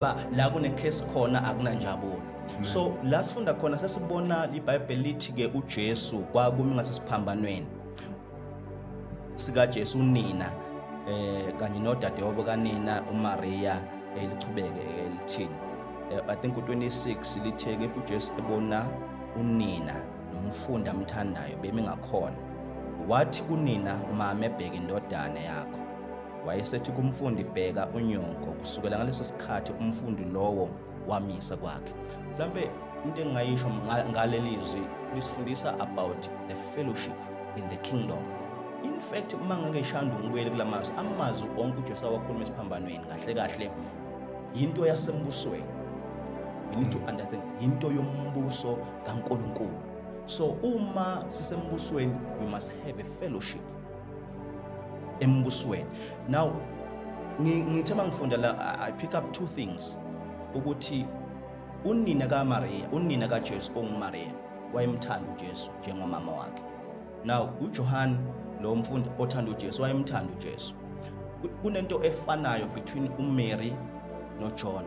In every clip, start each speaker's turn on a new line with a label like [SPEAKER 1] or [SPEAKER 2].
[SPEAKER 1] Ba la kune-curse khona akunanjabulo. So la sifunda khona, sesibona iBhayibheli lithi ke uJesu kwakumi ngasesiphambanweni sikaJesu unina kanye nodadewabo kanina uMaria. Lichubeke lithini? I think u26 lithe ke uJesu ebona unina nomfundi amthandayo bemi ngakhona, wathi kunina, "Mama, ebheka indodana yakho." Wayesethi kumfundi, "Bheka unyoko." Kusukela ngaleso sikhathi umfundi lowo wamisa kwakhe. Mhlambe into engingayisho ngaleli zwi, lisifundisa about the fellowship in the kingdom. In fact, uma ngingeshanda ngibuyele kulamazwi, amazwi onke uJesu awakhuluma esiphambanweni, kahle kahle into yasembusweni. We need to understand into yombuso kaNkulunkulu. So uma sisembusweni, we must have a fellowship embusweni. Now ngithe mangifunda la, I pick up two things, ukuthi unina kaMaria, unina kaJesu onguMaria, wayemthanda uJesu njengomama wakhe. Now uJohn lo mfundi othanda uJesu wayemthanda uJesu. Kunento efanayo between uMary noJohn,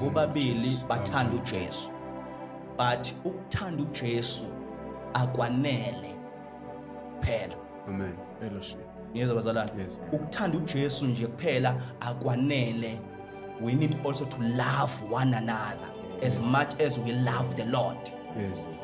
[SPEAKER 1] bobabili bathanda uJesu, but ukuthanda uJesu akwanele phela.
[SPEAKER 2] Amen.
[SPEAKER 3] Fellowship.
[SPEAKER 1] Ngiyezwa, bazalwane?
[SPEAKER 2] Yes.
[SPEAKER 1] Ukuthanda uJesu nje kuphela akwanele. We need also to love one another as much as we love the Lord.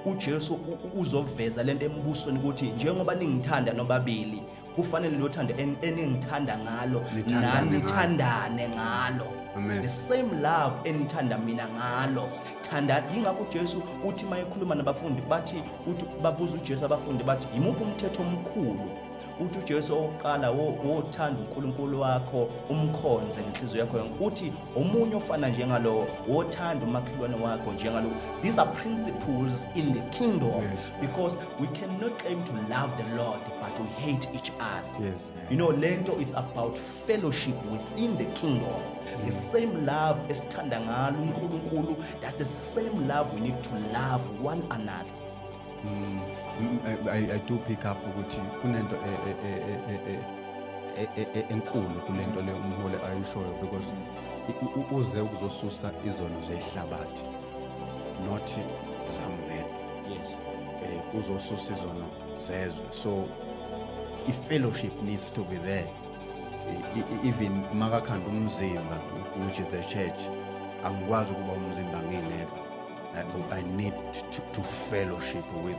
[SPEAKER 1] UJesu uzoveza lento embusweni ukuthi njengoba ningithanda nobabili, kufanele lo thando eningithanda ngalo
[SPEAKER 2] nithandane
[SPEAKER 1] nani
[SPEAKER 2] ngalo.
[SPEAKER 1] Nithandane ngalo.
[SPEAKER 2] Amen.
[SPEAKER 1] The same love enithanda mina ngalo, thanda. Yingakho uJesu uthi mayekhuluma nabafundi, bathi, uthi babuza uJesu abafundi, bathi, "Yimuphi umthetho omkhulu?" Uthi uJesu, owokuqala wothanda uNkulunkulu wakho, umkhonze ngenhliziyo yakho yonke. Uthi omunye ofana njengalowo, wothanda umakhelwane wakho njengalowo. These are principles in the kingdom, because we cannot claim to love the Lord but we hate each other. Lento, it's about fellowship within the kingdom. The same love esithanda ngalo uNkulunkulu, that's the same love we need to love one another.
[SPEAKER 2] I do pick up ukuthi kunento enkulu kulento le umholi ayishoyo, because uze ukuzosusa izono zehlabathi, not zamngedwa. Uzosusa izono zezwe, so i-fellowship needs to be there. Even makakhanda umzimba, which is the church, angikwazi ukuba umzimba ngingedwa. I need to fellowship with